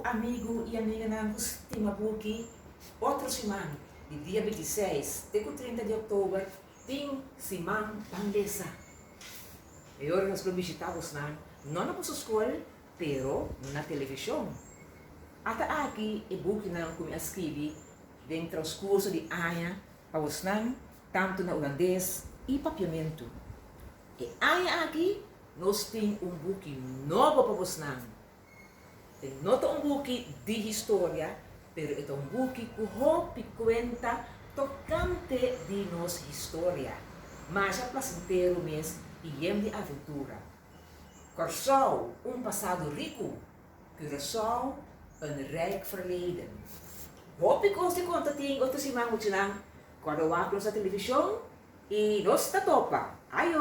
amigu i amiganan ku stima buki, otro siman, di dia 26 te ku 30 di òktober, tin Siman Ban Lesa. E ora nos lo bishitá bosnan, no na boso skol, pero na televishon. Ata aki e bukinan ku mi a skibi den transkurso di aña pa bosnan, tantu na hulandes i papiamentu. E aña aki nos tin un buki nobo pa bosnan. E no ta un buki di historia, pero e ta un buki ku hopi kuenta tokante di nos historia. Masha plasentero mes i yen di aventura. Kòrsou, un pasado riku, Curaçao, een rijk verleden. Hopi kos di konta tin otro siman muchanan. Kòrda wak nos na televishon i nos ta topa. Ayo!